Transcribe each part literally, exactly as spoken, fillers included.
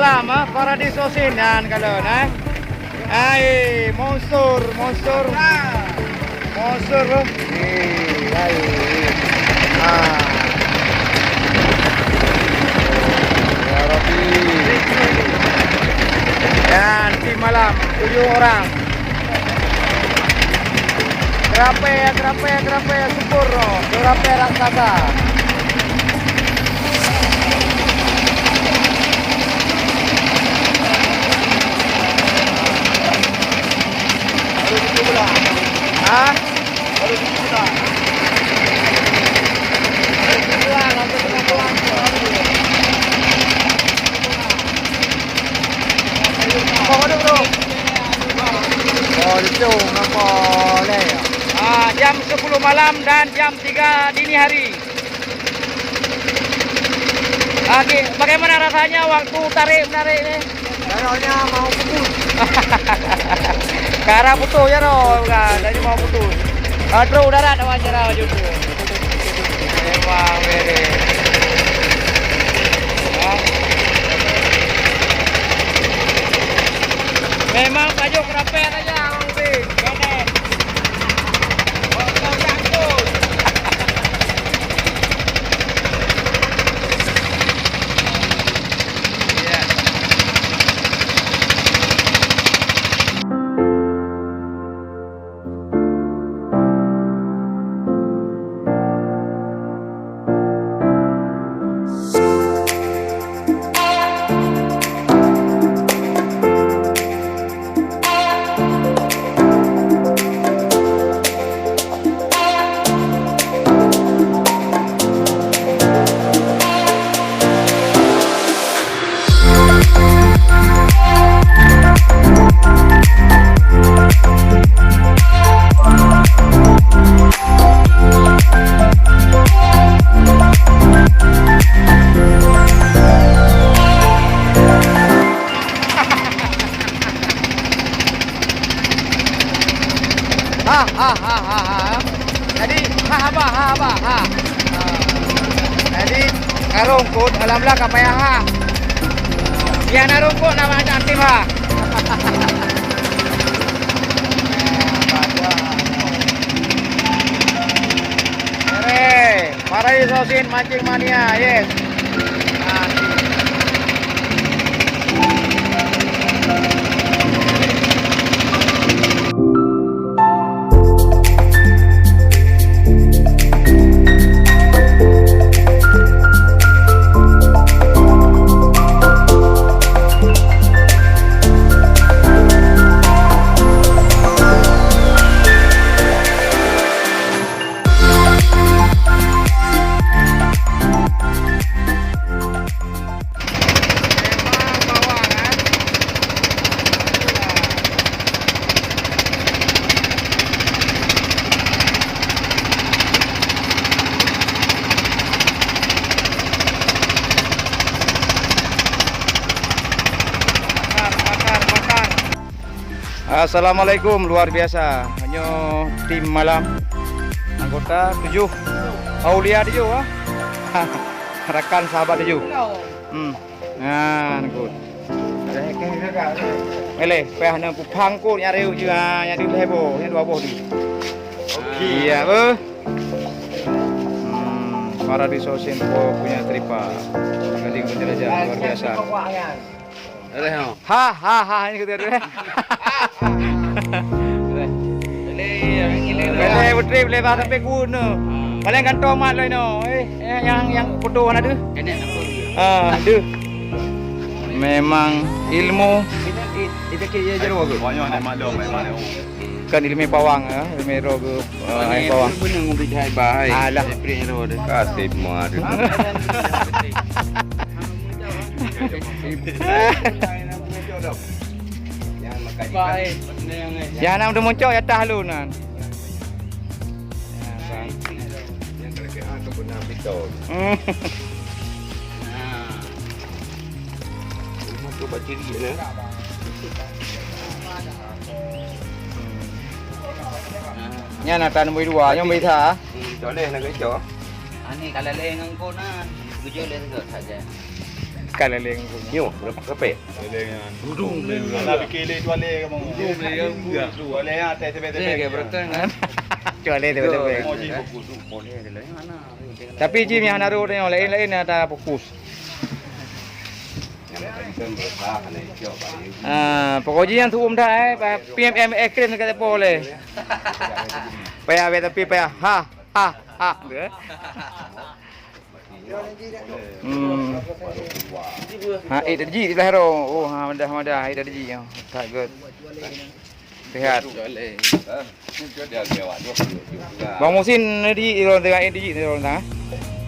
Sama Paradiso sinan kalau nah. Hai, monsur, monsur. Monsur, bro. Hei, hai. Ah. Ya Rabbi. Dan tim malam, tujuh orang. Gerapè, gerapè, gerapè, syukur, no. Gerapè raksasa. Ha? Oh, itu ngapa leh? Ah, jam sepuluh malam dan jam tiga dini hari. Ah, ki-, bagaimana rasanya waktu tarik menarik ni? Jaraknya mau putus. Ka arah putus ya, roh, bukan. Tadi mau putus. Ah, terus darat awak jarak macam tu. Memang beda. Ha? Memang pajoh kerapet aja, Abang Udin. Beda. Botol jangkut. Iya. Ha, ha, ha, ha, ha. Jadi, ha, haba, ha, haba, ha. Ha. Jadi, karong kot, alhamdulillah, ka payah, ha. Nyang na rungkot, nama aktif, ha. Ere, Paradiso Sin Mancing Mania, yes. Assalamualaikum, luar biasa. Nyoe tim malam. Anggota tujuh. Aulia tujuh, ah. Rakan sahabat tujuh. Hmm. Nah, nangkut. Eleh, payah na kupang kot nyang riuh je, ha, nyang deuh lhèe boh, nyang dua boh deuh. Oke. Iya, beuh. Hmm, Paradiso Sin Po punya tripa. Gading penjelajah luar biasa. Eleh, ha. Ha, ha, ha, ini kata dia. Boleh, putri, boleh bah sampai guna. Paling kantong mat lah ino. Eh, eh, yang, yang foto mana tu? Nenek apa? Ah, tu. Memang ilmu. Ini, ini, ini kira jarum apa? Banyak nak maklum, memang. Kan ilmu pawang, eh, ilmu roh ke, eh, pawang. Benar ngumpi jahai bah, hai. Alah. April roh dia. Kasih mah dia. Baik. Jangan nak muncak ya tah lu nan. Hmm. Nah. Rumah tu bakteri ni. Nyan ata nombor dua, nyang beda. Hmm, boleh nak kecoh. Ani kalau leh ngan kau nan, tujuh leh tu saja. Kan leleng. Nyoe, berapa? Leleng nyan. Dudung leleng. Anak fikir lé tuale kamu. Dudung leleng. Tuale ya, teh tebek-tebek. Dia kayak bertengah. Tuale tebek-tebek. Mau sih fokus tu. Boleh leleng mana? Tapi jih nyang na rot nyoe laén-laén ata fokus. Ah, pokok jih nyan tuom that, eh, P M M es krim dekat depo leh. Payah, tapi payah. Ha, ha, ha. Hmm. Ha, eh, tadi di belah roh. Oh, ha, madah, madah, eh, tadi. Oh, tak good. Sehat. Bang Musin di, di orang tengah, eh, di, di orang tengah.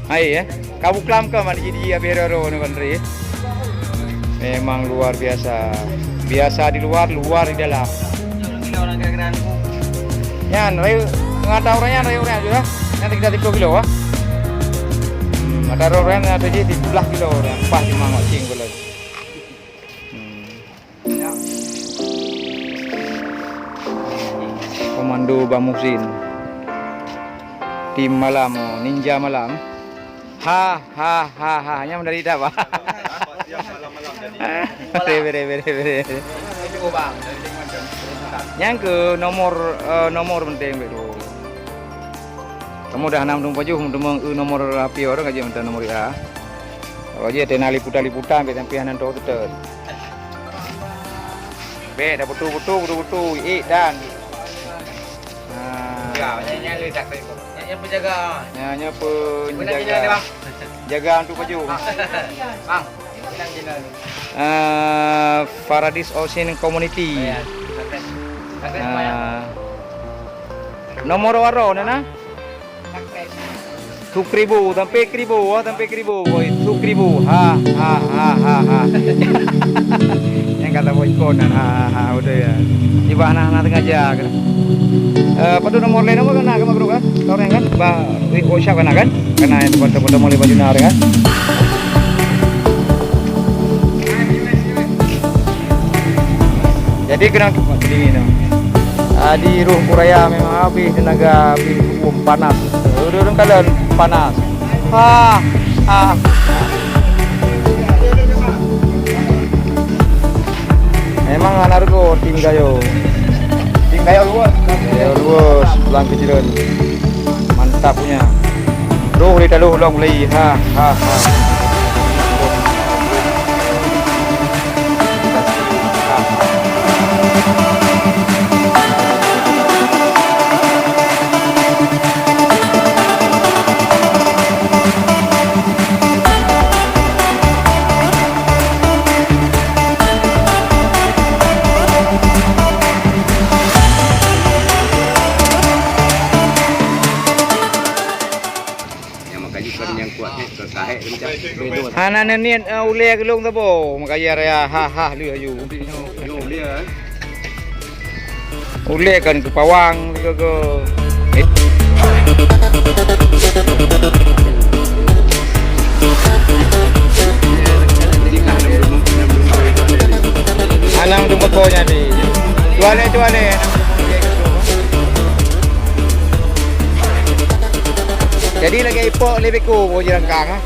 Hai, eh. Kabu kelam ke mana di, di habis roro ni kan, Ri? Memang luar biasa. Biasa di luar, luar di dalam. Nyan, rayu, nggak tahu orangnya, rayu orang juga. Nanti kita tiga kilo, ah. Hmm, ada orang yang ada di, di belah kilo, orang pas di mangok cing kilo. Hmm. Komando Bang Muhsin. Tim malam, ninja malam. Ha, ha, ha, ha. Nyan dari dah, Bang. Bere, bere, bere, bere. Nyang ke nomor, eh, nomor penting, Bek, tu. Kamu dah enam tumpah juh, teumong, eh, nomor H P orang aja minta nomor ya. Kalau aja tena liputan-liputan, Bek, sampai anan tu tetap. Bek, dah betul-betul, betul-betul, eh, dan. Ha. Ya, nyan, nyan le dak tu. Nyan, nyan penjaga. Nyan, nyan penjaga. Jaga untuk baju. Bang. Bang. Eh, Faradis Ocean Community. Ya. Eh, nomor waro na, na? Sukribu, sampai kribu, oh, sampai kribu, boy. Sukribu. Ha, ha, ha, ha, ha. Yang kata boy konan, ha, ha, ha, udah ya. Tiba anak-anak tengah jaga. Eh, apa tu nomor lain, nomor kena ke makro kan? Kau orang kan? Ba, WhatsApp kena kan? Kena yang teman-teman mulai baju nari kan? Jadi kena telinga tu. Ah, di ruh kuraya memang habis tenaga, habis hukum panas. Ureueng kalon panas. Ha, ha. Memang anak rego tim gayo. Tim gayo luas. Gayo luas, pulang ke Cileun. Mantap punya. Roh di taloh long lei. Ha, ha, ha. Nyang makajih kon nyang kuat, eh, keu kahek kencang. Hana neuniet, eh, ulèe geulong tabo, makajih raya ha-ha lheueh aju. Nyoe ulèe, eh. Ulèe kan keu pawang, keu, keu. Anang tu beko jadi. Tuale, tuale. Jadi lagèe ipok lé beko, oh, jirangkang, ah.